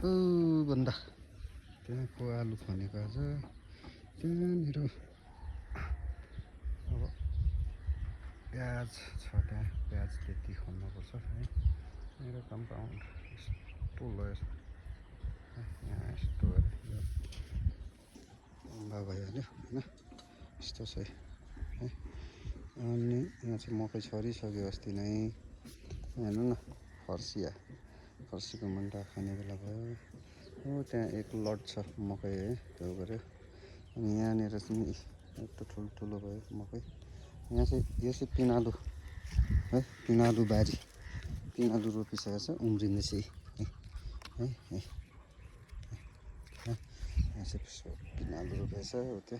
भन्दा त्यहाँको आलु खनेको आज त्यहाँनिर अब प्याज छ त्यहाँ प्याज त्यति खन्नुपर्छ है मेरो कम्पाउन्ड यस्तो लयर यहाँ यस्तो लम्बा भइहाल्यो होइन यस्तो छ है अनि यहाँ चाहिँ मकै छरिसक्यो अस्ति नै हेर्नु न फर्सीको मुन्टा खाने बेला भयो हो त्यहाँ एक लट छ मकै है त्यो गऱ्यो अनि यहाँनिर चाहिँ यस्तो ठुल्ठुलो भयो मकै यहाँ चाहिँ यो चाहिँ पिनालु है पिनालु बारी पिनालु रोपिसकेको छ उम्रिँदैछ है यहाँ चाहिँ पिनालु रोपेको छ हो त्यो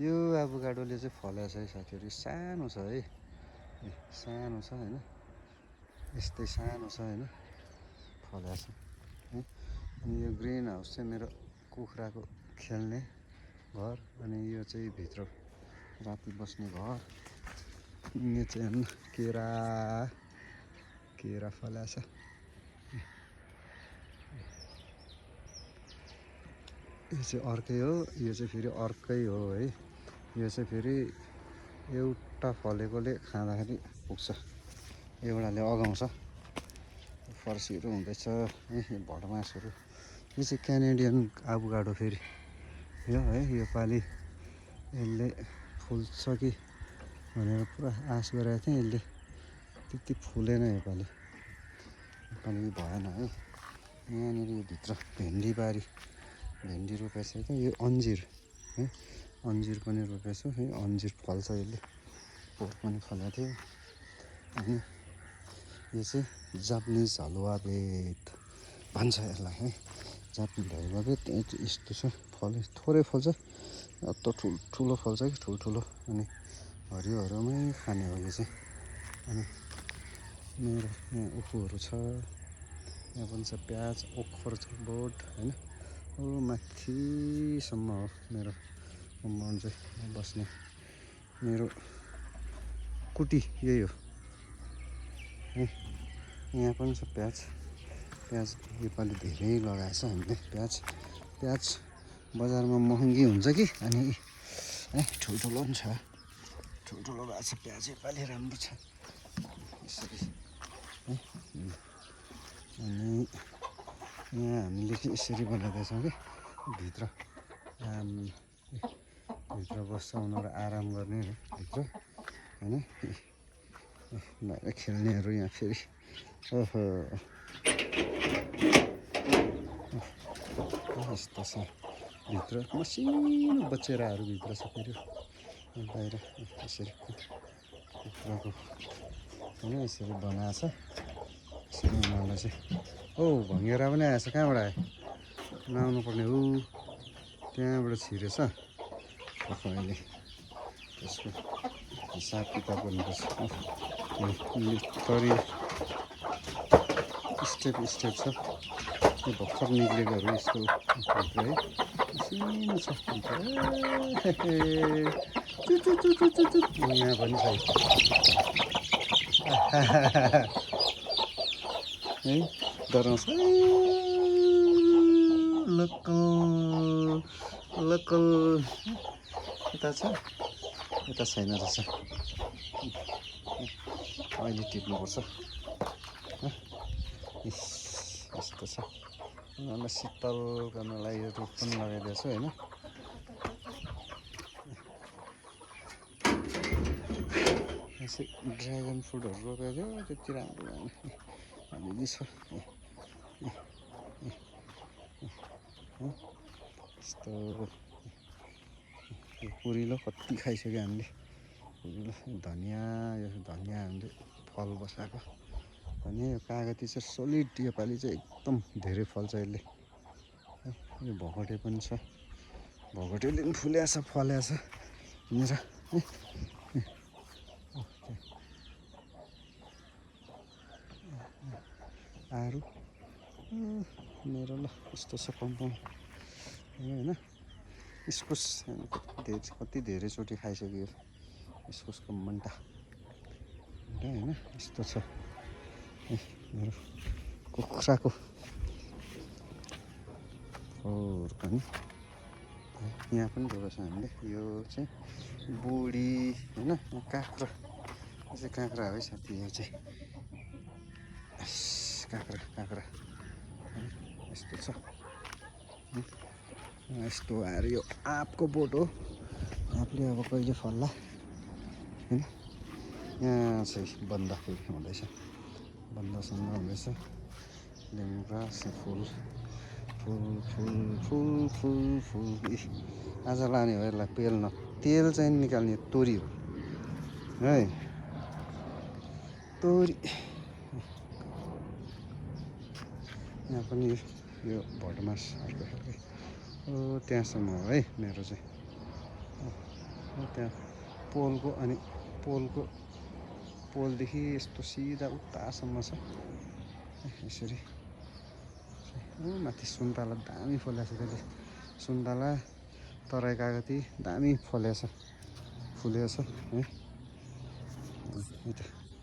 यो एभोकाडोले चाहिँ फलेको छ है साथीहरू सानो छ है सानो छ होइन यस्तै सानो छ होइन फलेको छ है अनि यो ग्रिन हाउस चाहिँ मेरो कुखुराको खेल्ने घर अनि यो चाहिँ भित्र राति बस्ने घर यो चाहिँ हेर्नु केरा फलेको छ यो चाहिँ अर्कै हो यो चाहिँ फेरि अर्कै हो है यो चाहिँ फेरि एउटा फलेकोले खाँदाखेरि पुग्छ एउटाले अगाउँछ फर्सीहरू हुँदैछ है भटमासहरू यो चाहिँ क्यानेडियन एभोकाडो फेरि यो है योपालि यसले फुल्छ कि भनेर पुरा आश गरेको थिएँ यसले त्यति फुलेन योपालि भएन है यहाँनिर यो भित्र भेन्डी रोपेको छ त यो अन्जिर है अन्जिर पनि रोपेको छु है अन्जिर फल्छ यसले पोहोर पनि फलेको थियो अनि यो चाहिँ जापानिज हलुवा बेत भन्छ यसलाई है जापानिज हलुवा बेत यस्तो छ फले थोरै फल्छ यत्रो ठुल्ठुलो फल्छ कि ठुल्ठुलो अनि हरियोमै खाने हो यो चाहिँ अनि मेरो यहाँ उखुहरू छ यहाँ पनि छ प्याज ओखर छ बोट होइन ओ माथिसम्म हो मेरो कम्पाउन्ड चाहिँ बस्ने मेरो कुटी यही हो है यहाँ पनि छ प्याज योपालि धेरै लगाएछ हामीले प्याज बजारमा महँगी हुन्छ कि अनि है ठुल्ठुलो पनि छ ठुल्ठुलो भएको छ प्याज योपालि राम्रो छ यसरी है अनि यहाँ हामीले चाहिँ यसरी बनाउँदैछौँ कि भित्र बस्छ उनीहरू आराम गर्ने भित्र होइन बाहिर खेल्नेहरू यहाँ फेरि ओहो यस्तो छ भित्र मसिनो बचेराहरू भित्र छ फेरि बाहिर यसरी कुखुराको होइन यसरी बनाएको छ यसरी उनीहरूलाई चाहिँ ओ भँगेरा पनि आएछ कहाँबाट आयो नआउनु पर्ने हो त्यहाँबाट छिरेछ अहिले त्यसको हिसाब किताब गर्नुपर्छ थरी स्टेप छ यो भर्खर निक्लेकोहरू यसको भित्र है मसिनो छ यहाँ पनि छ है डराउँछ लोकल यता छ यता छैन रहेछ अहिले टिप्नुपर्छ यस्तो छ उनीहरूलाई शीतल गर्नलाई यो रुख पनि लगाइदिएको छु होइन यसै ड्रागन फ्रुटहरू रोपेको थियो त्यति राम्रो भएन अलिअलि छ यस्तो यो कुरिलो कति खाइसक्यो हामीले कुरिलो धनियाँ हामीले फल बसाएको धनियाँ यो कागती चाहिँ सोलिड योपालि चाहिँ एकदम धेरै फल्छ यसले यो भगटे पनि छ भगटेले पनि फुलेको छ फलेको छ यहाँनिर आरू मेरो ल यस्तो छ कम्पाउन्ड होइन इस्कुस कति धेरैचोटि खाइसक्यो इस्कुसको मुन्टा होइन यस्तो छ मेरो कुखुराको पनि यहाँ पनि रोपेको छ हामीले। यो चाहिँ बुढी होइन, काँक्रा, यो चाहिँ काँक्रा हो है साथी। यो चाहिँ काँक्रा यस्तो छ। यस्तो आएर यो आँपको बोट हो। आँपले अब कहिले फल्ला होइन। यहाँ चाहिँ बन्दा फेरि हुँदैछ, बन्दासम्म हुँदैछ। लेमनग्रास फुल फुल फुल फुल फुल फुल। आज लाने हो यसलाई पेल्न, तेल चाहिँ निकाल्ने तोरी हो है, तोरी। यहाँ पनि यो भटमास अर्को खालको त्यहाँसम्म हो है मेरो चाहिँ। त्यहाँ पोलको, अनि पोलदेखि यस्तो सिधा उतासम्म छ यसरी। माथि सुन्तला दामी फलेको छ। त्यसले सुन्तला, तराई कागती दामी फलेको छ, फुलेको छ है।